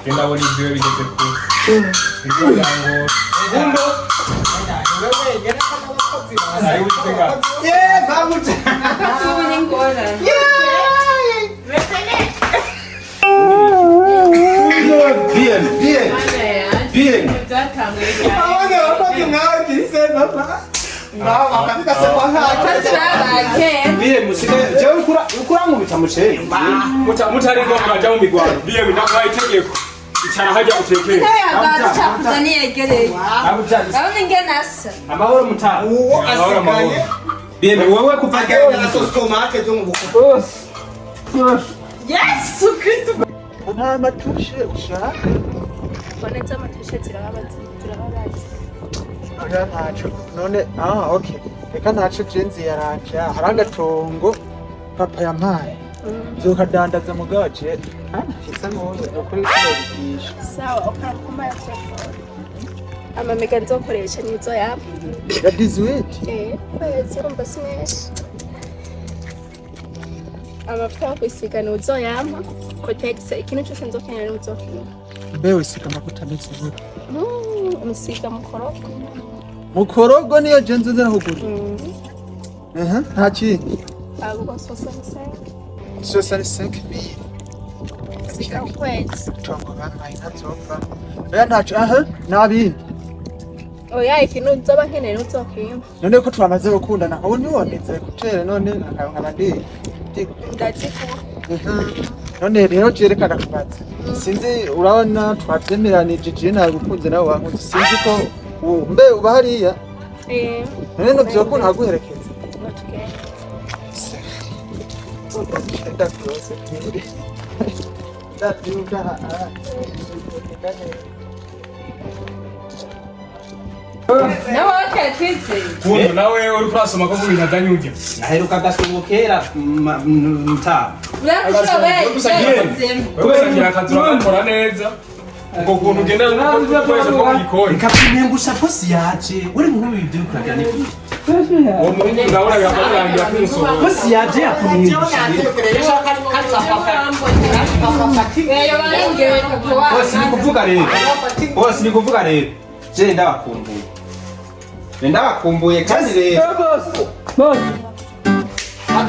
Genda abona ibyo bigeze kure. Nibyo byangora. Bundo. Ayo utega. Yeah, bamutse. Tubona ingorane. Bien, bien. Bien. Byatanguye cyane. Abone abakozi mwagize baba. Nawe bakabika se kwa Abakozi babaye. Bien, musigaye jewe ukura ukurankubita muceri. Mutari ngo muraja mu migwano. Biye ndakuhaye itegeko. Icara hajya utekere. Intebe yawe ducafuza niyegereye. Abujani. Urabona ingene asa. Amahoro mutara. Uwo asigaye Bien, wewe kuva agenda na sositomate zo mu bukwe. Yesu Kristo. Nta matushe ushaka. Fone z'amatushe zirababaza zirababaza. Oya ntaco none, ah okay, reka ntaco jenzi yaranje hari agatongo papa yampaye nzokadandaza mugabo je hisa none nukuri sinobikisha. Sawa, ukora ya telefone amamega nzokoresha nizo yaba Ya 18. Eh, kwezi urumva si menshi. Amavuta yo kwisiga ni uzoyampa, kotegisi, ikintu cyose nzokenera ni uzokenera. Mbe wisiga amavuta ameze gute? Musiga mukorogo. Mukorogo niyo je nzoza nakugura. Aha, nta kindi? Ahubwo 65. 65 mille? Siga ukwezi. Tongo bampaye ntazopfa. Oya ntaco, aha nta bindi? Oya, ikintu nzoba nkeneye ni uzokimpa. None ko twamaze gukundana, ubu ntiwoneze kutere none nkaba ndi Ndazikuha. None rero jerekana kubaza, sinzi, urabona twavyemeranije, je nagukunze nawe wankunze, sinzi ko mbe uba hariya? Eh. None novyokunda nkaguherekeza? Ngo tugende. Ndavyose ndavyuka ngenda neza. Nawe watwitse. Bundo nawe uri kurasoma ko kubintu azanye urya. Naheruka agasongo kera mutara. Wewe usagira akazi urakora neza. Ubwo kuntu ugenda n'udukoresho two mu gikoni. Reka kunengusha, bosi yaje uri nk'ubu ibyo uri kuragira ni Uwo muhungu ndabona birakurangira kumusohora. Bosi yaje yakunengusha. Bosi, ni kuvuga rero, bosi, ni kuvuga rero, je ndabakumbuye, ndabakumbuye kandi rero.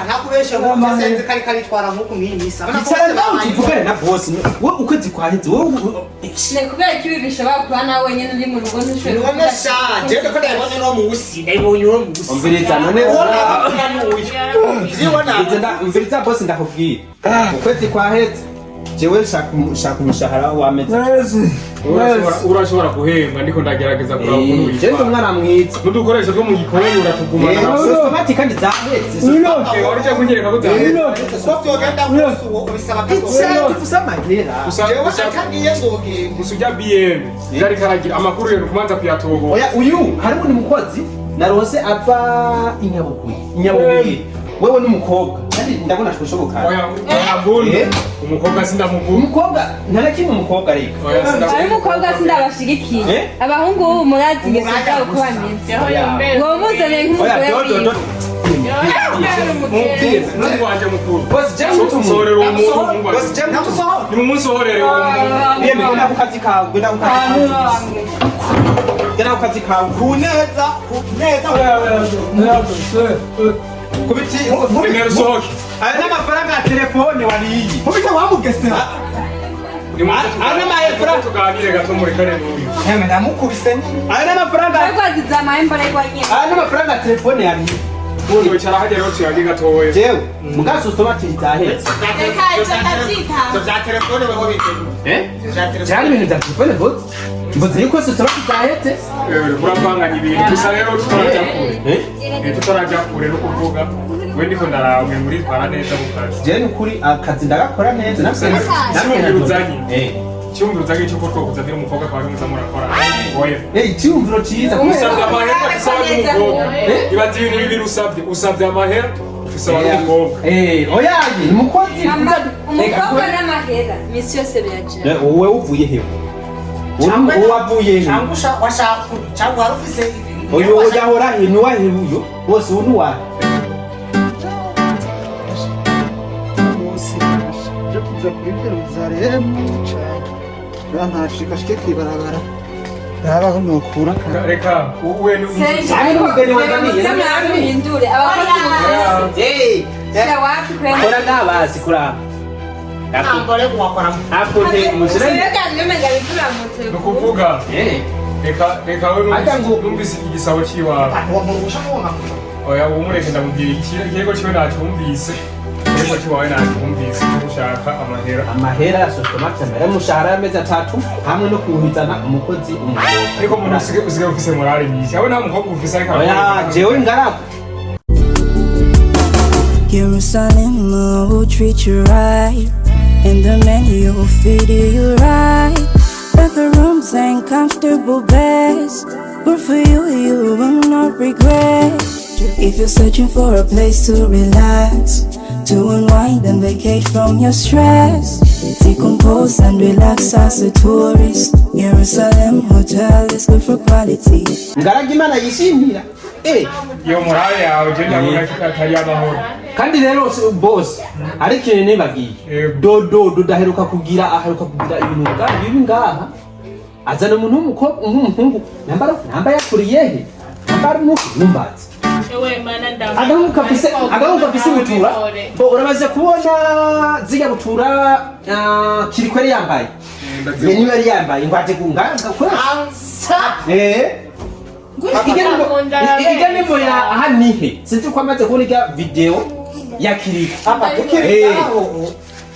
Ntakubeshe ngo senze kari karitwara nk'uku mw'iyi minsi. Icara nawe tuvugane na bosi, wowe ukwezi kwaheze wowe. Ni kubera ko ibi bishobora kuba nawe wenyine uri mu rugo ntushobore None sha, jewe ko ndabibonye no musi, ndabibonye uno musi. Umviriza none. Uwo nabona n'uyu. Vyibona. Umviriza bosi, ndakubwira ukwezi kwaheze, jewe nshaka umushahara w'amezi. Urashobora guhembwa, ndiko ndagerageza kuraba ukuntu Je ndi witwara. umwana mwiza. N'udukoresho two mu gikoni uratugumana. Sosomati kandi zahetse. Wari ugiye kunyereka ko zahetse. Ko vyogenda kose uwo ubisaba Icara tuvuze amahera. Gusa Jewe gusa atagiye nzogenda. Gusa ujya BM yari karagira amakuru rero kumanza kuyatohora. Oya, uyu harimo ni mukozi narose ava inyabuguye inyabuguye, wewe n'umukobwa kandi ndabona twoshoboka. Oya oya, Bundo. Eh? Umukobwa sindamugura. Umukobwa nta na kimwe, umukobwa ariko. Oya, sindamugura. Ari umukobwa sindabashigikiye. Eh? Abahungu b'ubu murazi ingeso zabo ko bameze. Ngo muzane Oya. nk'umugore Dodo wiwe. dodo. Umuhungu wanje mukuru. Bosi, je mutumu. Sohorera uwo muhungu, umuhungu wanje. Bosi, je mutumu. Nimumusohorere uwo muhungu. Yemwe, genda ku kazi kawe, genda ku kazi kawe, genda ku kazi kawe. Ku neza, ku neza. Kubiti. Emera usohoke. Aya n'amafaranga ya telefone wariye. Kubita wamugesera. Aya n'amahefura. Tuganire gato, murekane n'uyu. Heme ndamukubise nyine. Aya n'amafaranga. Ariko azize amahembe ariko nyine. Aya n'amafaranga ya telefone yariye. Bundo, wicara hajya rero tuyage gatoya. Jewe mugaso stomati zahetse. Ivyo vya telefone weho biteguye. Eh. Ivyo vya telefone. Cyane ibintu bya telefone mvuze, mvuze yuko stomati zahetse. Uravanganya ibintu gusa rero tutarajya kure. Eh. Tutarajya kure no kuvuga we ndiko ndarawe muritwara neza mu kazi. Jewe nukuri akazi ndagakora neza namwe. Cyumviro uzanye. Eh. Cyumviro uzanye cy'uko twokuzanira umukobwa akaba ari muza murakora, oya. Eh, icyumviro cyiza. Usabye amahera, usaba n'umukobwa. Eh? Ibaze ibintu bibiri usabye: usabye amahera, usaba n'umukobwa. Eh, oya, ni umukozi. Umukobwa n'amahera iminsi yose birajana. Eh, wowe uvuye he? Uri uwavuye he? Cyangwa washaka cyangwa wari ufise. Uyu yahora he? Ni uwahe uyu bose? Uyu ni uwahe? Munsi je kuza kuri Yeruzalemu cane. Oya ntashika shike kwibarabara. Ndabaho nokura. Reka we Serge, Ari n'umugeni wazaniye. muze muhindure abakozi mufise. Eh, Shira wapi kwenda? kora ndabazi kuraba. Ambore kuwakora. Hakote musirani. Serge niyo bivura mutwe. Ni ukuvuga Eh, reka reka we Ajya ngo- numvise igisabo c'iwawe. Uwo muntu usha. Oya, ubu mureke ndamubwira ikirego ciwe nacyumvise. Ikirego ciwawe nacyumvise cyo gushaka amahera. Amahera ya Sostomax, amahera y'umushahara y'amezi 3 hamwe no kuhizana umukozi umukobwa. Ariko umuntu usigaye ufise morale nyinshi aho nta mukobwa ufise, ariko Oya, jewe ngaragu. Jerusalem will treat you right, and the menu will feed you right. But the rooms ain't comfortable beds. Good for you, you will not regret. If you're searching for a place to relax, to unwind and vacate from your stress, decompose and relax as a tourist. Jerusalem Hotel is good for quality. Ngaragu Imana yishimira. Eh, Iyo morale yawe je ndabona ko atari amahoro. Kandi rero boss, hari ikintu nibagiye. Yego. Dodo dodo aheruka kugira, aheruka kugira ibintu ngaha bibi ngaha. Azana umuntu w'umukobwa, w'umuhungu, nambara namba yakuriye he? Nambara umuhungu numbazi. Ewe mana ndamu. Agahungu kafise butura. Bo uramaze kubona zirya butura, ah, Kiriko yari yambaye. Ye niwe yari yambaye ngo aje kunganga kuri. Eh. Ijya nimbo ya aha nihe? Sinzi ko amaze kubona ijya video ya Kiriko. Papa, tukiri Eh. aho,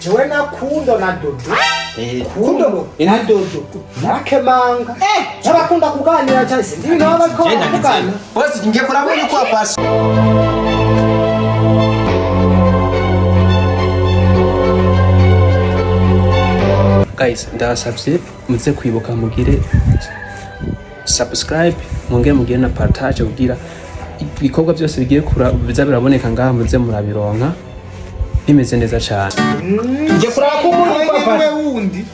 jewe na Kundo na Dodo. Eh, Kundo na Dodo. Nakemanga. Eh, n'abakunda kuganira cyane sinzi ibintu baba bariko baravugana. Bose ngiye kurabona uko afashe. Guys, ndabasabye muze kwibuka mugire subscribe, mwongere mugire na partage kugira ibikorwa byose bigiye kura biza biraboneka ngaha muze murabironka bimeze neza cyane. Ngiye kuraba ko umuntu uko afashe. Wundi.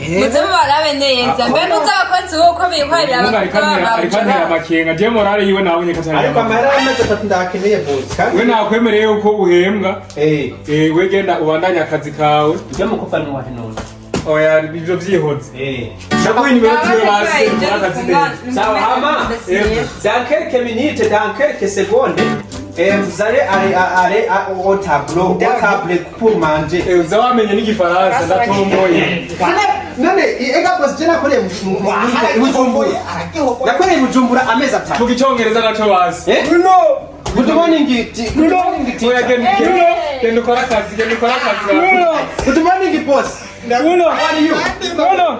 Muze mubarabe neza. Mbe muze abakozi uko bikorera. Umuntu ariko antera amakenga, je morale yiwe nabonye ko atari Ariko amahoro. amahera y'amezi 3 ndakeneye, boss. Kandi We nakwemereye yuko uhembwa. Eh, Eh, we genda ubandanye akazi kawe. ujya mukobwa ni wahe none? Oya, ivyo vyihoze. Eh. Ndaguha inimero ziwe, basi ukore akazi neza. Sawa, hama. Dans quelques minutes, dans quelques secondes, eh, vous allez aller au tableau, au table pour manger. Eh, uza wamenye n'igifaransa, ndatomboye. None ega boss, je nakoreye i Bujumbura. Nakoreye i Bujumbura amezi 3. Vuga icongereza naco bazi. Eh? Good morning, good morning, Oya, teacher. genda genda ukore akazi, genda ukore akazi. Good morning, boss. How are you?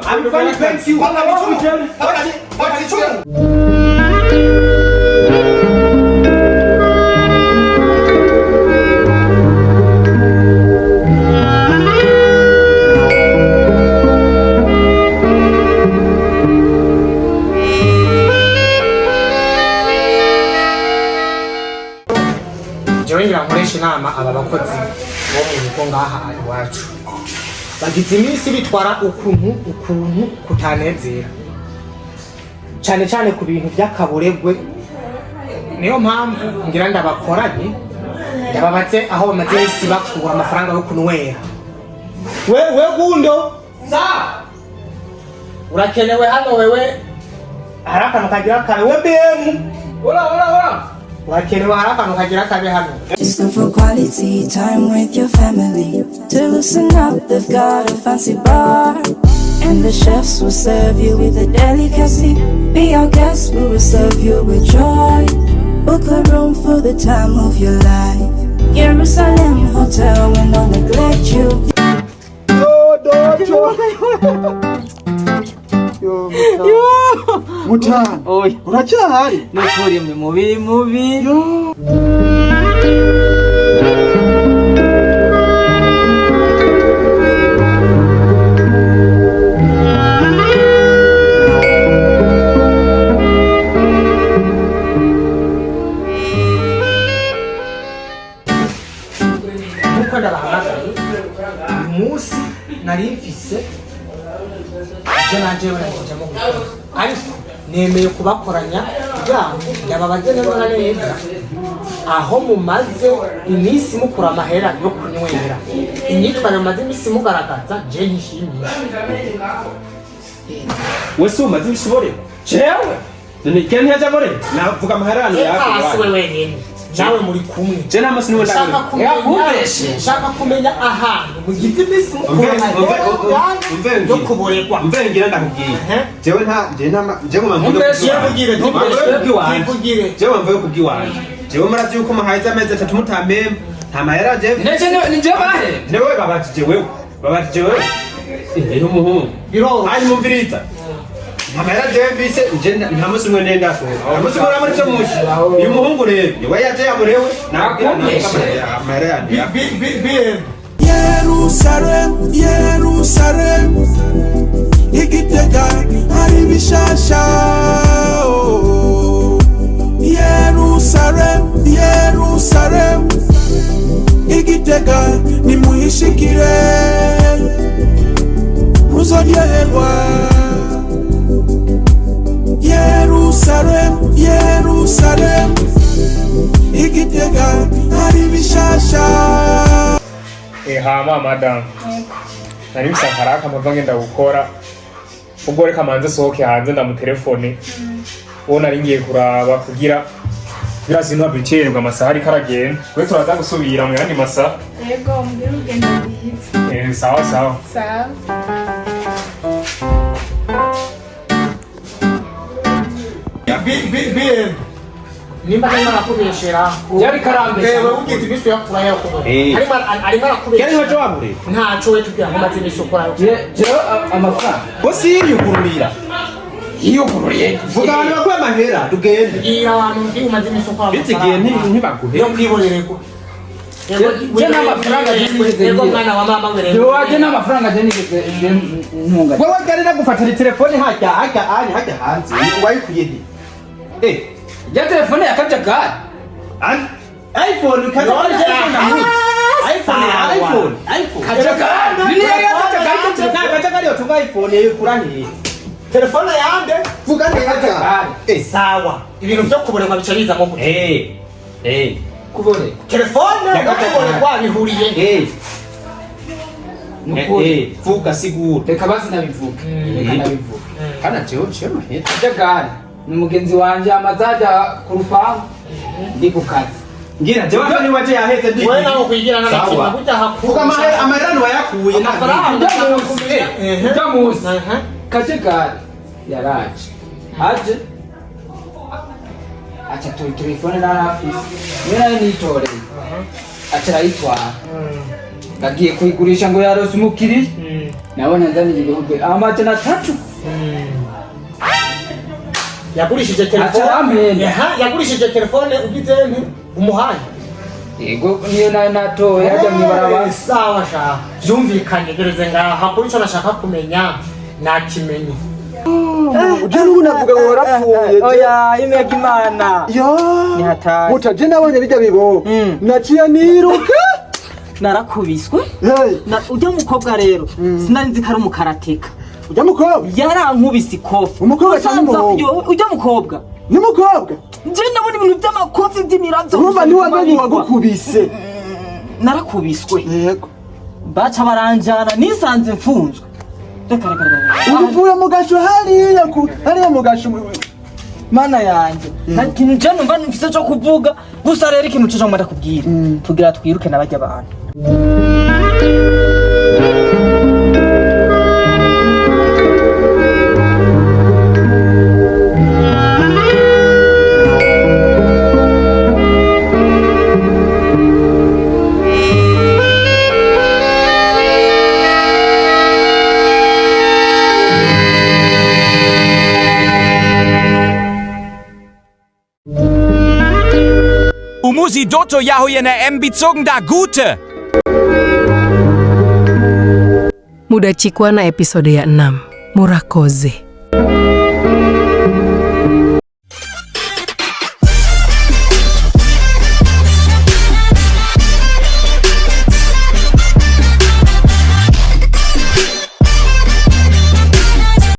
I'm fine, thank you. Jewe ngira nkoresha inama aba bakozi bo mu rugo ngaha iwacu. Bagize iminsi bitwara ukuntu kutanezera. Cyane cyane ku bintu by'akaburegwe. Niyo mpamvu ngira ndabakoranye ndababatse aho bamaze iminsi bakura amafaranga yo kunywera. We Gundo! Sa! Urakenewe hano wewe. Hari akantu kagira kabe we BM. Ora ora ora. Urakenewe, hari akantu kagira kabe hano. Just good for quality time with your family. To loosen up, they've got a fancy bar. And the chefs will serve you with a delicacy. Be our guest, we will serve you with joy. Book a room for the time of your life. Jerusalem Hotel will not neglect you. Dodo. Yo, mutana. Oya. Uracyahari? Nukuri mwe mubi mubi. Yo. Nkuko ndabahamagaye uyu munsi, nari mfise ibyo nanje narikujamo gukora, ariko nemeye kubakoranya kugira ngo ndababaze neza na neza aho mumaze iminsi mukura amahera yo kunywera. Imyitwarire mumaze iminsi mugaragaza je ntishimisha. Wese umaze ibishoborerwa. Jewe? None kera ntiyaja aborerwa. Navuga amaherano Eka si we yawe. wenyine, nawe muri kumwe. Je nta munsi n'umwe Nshaka ndaborerwa. kumenya, Yakumbeshe. nshaka kumenya ahantu mugize iminsi mukura amahera yo kuboregwa. Umve ngira ndakubwiye. Ehe. Jewe nta je nta je ngoma mvuge Umbeshe. Yivugire, kubwiwanje. yivugire. Jewe mvuge kubwiwanje. Jewe murazi yuko muhaye amezi 3 mutampemba. Nta mahera jewe. Neje nije bahe. Newe babajije wewe. Babajije wewe. Rero umuhungu. Biroroshye. Hanyuma umviriza. Nta mahera jewe mvise, nje nta munsi umwe nenda sohoka. Nta munsi umwe uramuri cyo mushi. Uyu muhungu rero niwe yaje yaborewe. Nakubwira Akumbeshe. amahera yandi. BM. Yerusalem, Yerusalem, Igitega hari bishasha. Oh. Yerusalem, Yerusalem, Igitega nimuhishikire, muzoryoherwa. Yerusalem, Yerusalem, Igitega hari bishasha. Hama madamu, nari mfise akaraka mpava ngenda gukora. Ubwo reka manze sohoke hanze ndamutelefone uwo nari ngiye kuraba kugira sintuhave ncererwa, amasaha ariko aragenda. We turaza gusubira mu yandi masaha. Yego, mugire urugendo rwiza. Sawa sawa. Sawa. BM. Nimba arimo arakubeshera. Yari karambesha. Ewe ugize iminsi uyakura yakubona. Eh. Arimo arimo Kera arakubeshera. ntiwaje waburera. Ntaco we tubwira ngo umaze iminsi ukora. Jewe amafaranga. Bose yiyugururira. Yiyugururiye. Vuga abantu baguhe amahera tugende. Bwira abantu ndi umaze iminsi ukora. Bizigiye ntibaguhe. Yo kwiborererwa. Je nta mafaranga je nigeze Yego ngira. mwana wa mama we rero. Jewe waje nta mafaranga je nigeze je ntunga. Wewe gari nagufatira telefone hajya hajya anya hajya hanze wayikuye he? Ya telefone ya kajagari. iPhone kajagari iPhone iPhone iPhone Kajagari. Nini yari ya kajagari? Nta kajagari yotunga iPhone yikura he? Telefone yande. Vuga neza. Sawa. Ibintu byo kuborerwa bica bizamo gute? Kubore. Telefone no kuborerwa bihuriye. Nukuri. Vuga sigura. Reka basi nabivuge. Reka nabivuge. Kana jewe jewe mahera. Kajagari ni mugenzi wanje amazaja ku rupangu ndi ku kazi. Ngira jewe ni waje yaheze ndi. Wewe nawe kwigira na kimwe burya hakuru. Vuga amahera amahera wayakuye na. Amafaranga. Ujya munsi. Kajagari yaraje. Aje aca tora telefone nari afise. Niyo nari nitoreye. Aca arayitwara. Agiye kuyigurisha ngo yarose umukiriya. Nabonye anzanira 300,000. Yagurishije telefone. Aca arampenda. Aha, yagurishije telefone ugize nti umuhaye. Yego niyo nari natoye hajya mw'ibarabara. Sawa sha. Vyumvikanye gereze ngaha kuri ico nashaka kumenya nakimenye. Je n'ubu navuga ngo warapfuye. Oya, imega Imana. Yo. Ni hatari. Muta je nabonye bijya bibo. Naciye niruka. Narakubiswe. Hey. Ujya mukobwa rero sinari nzi ko ari umukarateka. Ujya mukobwa? Yarankubise ikofi. Umukobwa cyangwa umuhungu? Ujya mukobwa. Ni mukobwa? Je ndabona ibintu by'amakofi by'imiravyo. Urumva ntiwamenye uwagukubise. Narakubiswe. Yego. Baca baranjana nisanze mfunzwe. Reka reka reka. Ubu uvuye mu gasho hariya ku hariya mu gasho. Mana yanjye nta kintu je numva mfise co kuvuga gusa rero ikintu co ngomba ndakubwira tugira twiruke n'abajya abantu. Umuzi Doto yahuye na MB da Gute. Mudacikwa na episode ya 6. Murakoze.